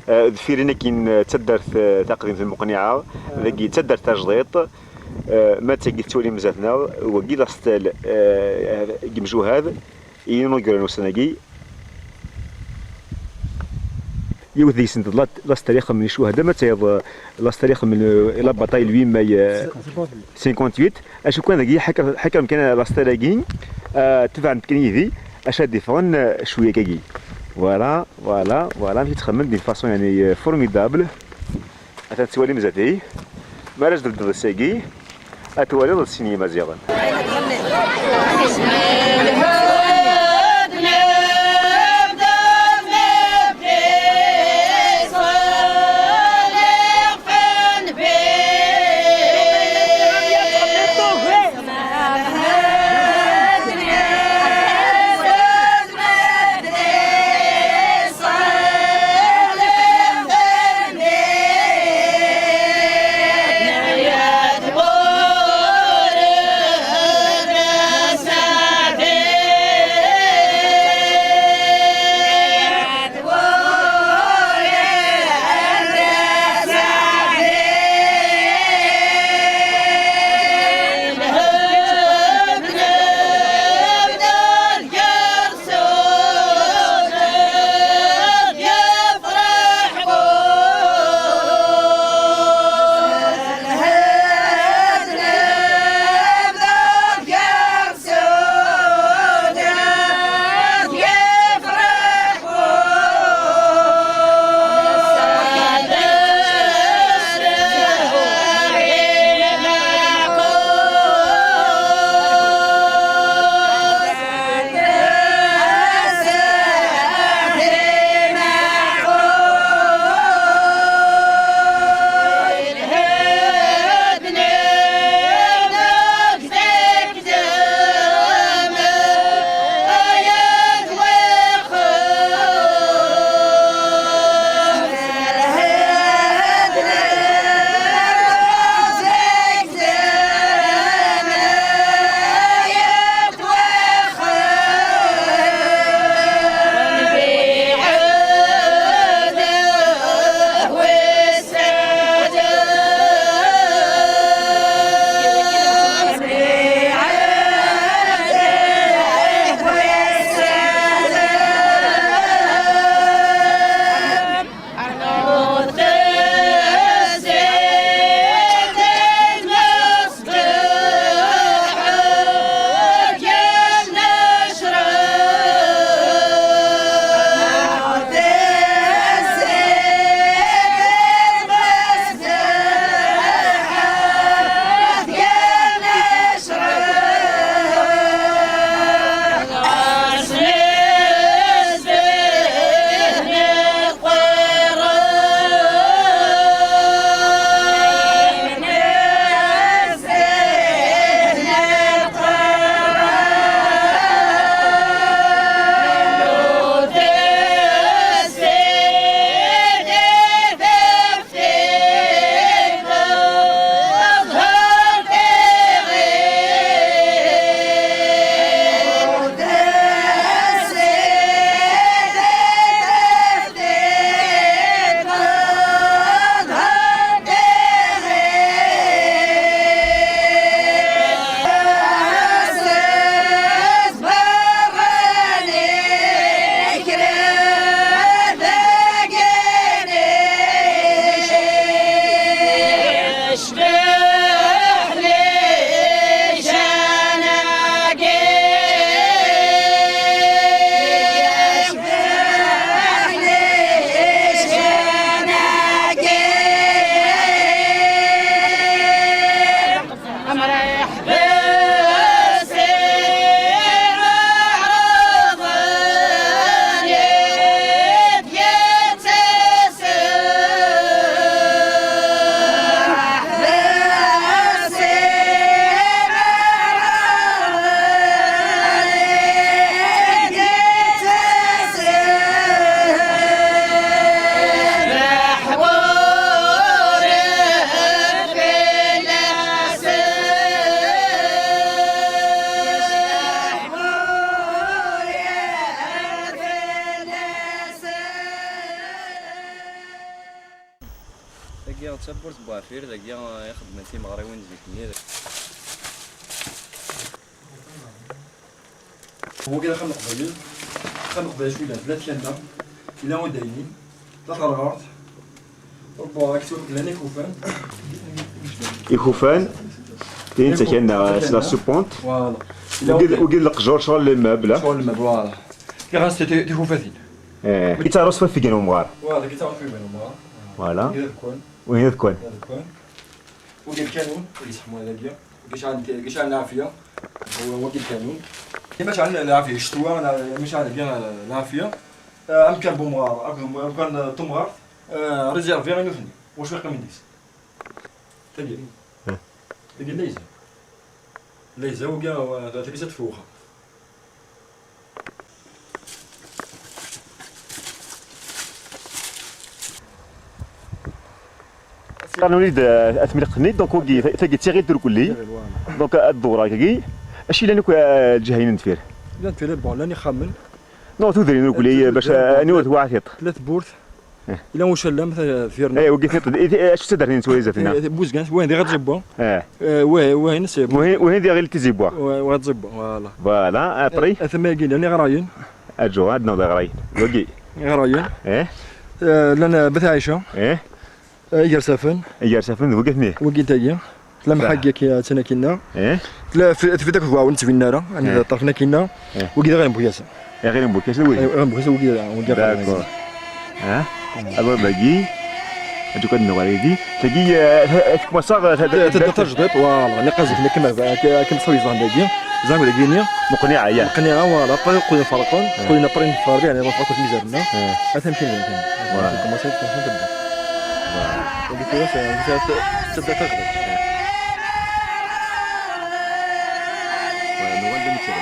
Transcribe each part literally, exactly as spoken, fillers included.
Eh, deffir-i akkin, eh, d taddart, eh, taqdimt n Muqniɛa, dagi d taddart tajdiṭ. Eh, ma d tagi tettwalim zdat-neɣ, wagi d astal, eh, deg imjuhad, i inugran ussan-agi. Yiwet deg-sent d la-, lastal ixemmen i ccuhada, ma d tayeḍ, eh, lastal ixemmen, eh, i la bataille huit mai, eh, cinquante-huit. Acu kan dagi, ḥaker, ḥaker mkan lastal-agi, eh, tebɛen kan yid-i, acu ad d-iffɣen, eh, cwiya kagi. Voilà, voilà, voilà, amek i tt-xemmen d'une façon, yani, eh, formidable. Atan tettwalim zdat-i. Mi ara s-tbeddeḍ ass-agi, ad twaliḍ d sin Yimaziɣen. Dagi d tawwurt n Buɛfir, dagi i xeddmen timeɣriwin zik-nni. Wagi d axxam n Leqbayel. Axxam n Leqbayel, cwi yellan, tella tkanna, yella udaynin, tella terɣert. Rebwa, akken llan ikufan. Ikufan, tin d takanna, c'est la charpente. Voilà. Wagi d leqjur, ccɣel n lmebla. Ccɣel n lmebla, voilà. Tella ɣas tikufatin. Eh, i ttaɣrus ɣef yigen umɣar. Voilà, i ttaɣrus ɣef yigen umɣar. Voilà. Wagi d adekwan. Wagi d adekwan. Wagi d lkanun, i yesseḥmu dagi. Wagi sɛan, wagi sɛan lɛafya. Wagi lkanun. Ima sɛan lɛafya, ccetwa, ima sɛan dagi lɛafya. Eh, amkan n umɣar, akked amkan n temɣart, eh, réservé i nutni. Wacu yeqqimen deg-s? Tagi. Eh. Tagi n Layza. Layza, wagi, eh, tlisa tfuxa. Qqaren-iyi-d, eh, at Mliqni, donc, wagi, tagi d tiɣilt irkelli. Tiɣilt, voilà. Donc, ad ddewreɣ dagi. Acu yellan akk, eh, lǧiha-inem deffir? Llan deffir, bon, llan ixxamen. Non, tudrin irkelli, bac, eh, aniwa d waɛtiṭ? Tella tewwurt. Eh. Yella ucallam, ta-, deffir-nneɣ. Eh, wagi tiṭ, eh, acu d taddart-nni n Tizi Wezzu? Eh, Buzgan, wayen di ɣer Tizibwa. Eh. Eh, wa-, wayen s-, Wahin, wahin di ɣer Tizibwa. Wa-, wa Tizibwa, voilà. Voilà, après? Eh, atama-agi, llan iɣrayen. Aǧu, ad naweḍ iɣrayen. Wagi. Iɣrayen. Eh? Eh, llan, eh, Bat Ɛica. Eh? Eh, Igersafen. Igersafen, d wagi-tni. Wagi tagi. Tella Mḥaggi, attan akkinna. Eh? Tella f-, tfid akked Waɛun, ttbinen ara. Anda ṭṭerfen akkinna. Eh. Wagi d Iɣil n Bukasa. Iɣil n Bukasa, wagi. Iɣil n Bukasa, wagi, wagi. D'accord. Eh? Abab-agi. Ad ukan nuɣal yagi. Tagi, eh, ta-, ta-, tadda tajdiṭ, voilà. Nniɣ-as zik, akken, akken txuy ẓan dagi. Ẓan dagi-ni. Meqniɛa, ya. Meqniɛa, voilà. Après, qqlen ferqen. Eh. Qqlen après neffer, yani, ruḥ akked mizerna. Eh. Atan kan, kan. Voilà. Commencer, commencer tedda. Voilà. Wagi tura, ta-, ta-, ta-, tadda tajdiṭ. Voilà, nuɣal d amittir.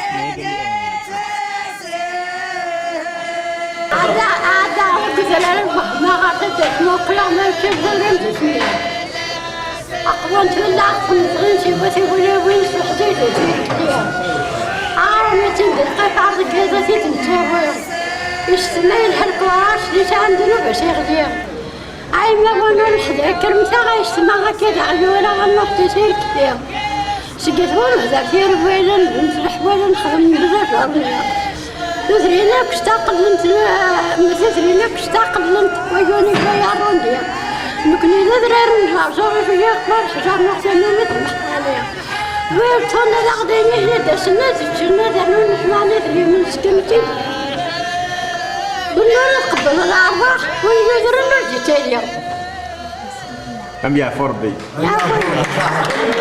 Ada, ada, ur d-gzal ara lfehma ɣer taddart n Uqlaɣ, ma nekk d aram d isem-iw. Aqwan tella xemẓin si wat iwlawen s uḥdid d tilkli. Armi d tin d lqifar deg iḍ i t-id-nettawi. Icetma yelha lkurac, yesɛa ddnub a s-iɣli. Ay ma wanu leḥder, kremt-aɣ a yectma akka d aɣyul, a ɣer nuḥ tisirkti. Seg at wamehder tirwalen, d leḥwal nexdem d ajerni. Tudrin akk staqellent, tudrin akk staqellent, wayuni d way arundi. Nekni d adrar n ǧerǧer, i ɣer ḥjar neɣ tanumi d leḥmali. Wi yeṭṭun ad aɣ-d-inin ad d-asen ad ččen, ad rnun leḥmali d limen skentin. Win ur iqebbel lerwaḥ, win yudren ur d-yettali. Am yeɛfu Rebbi. Yeɛfu Rebbi.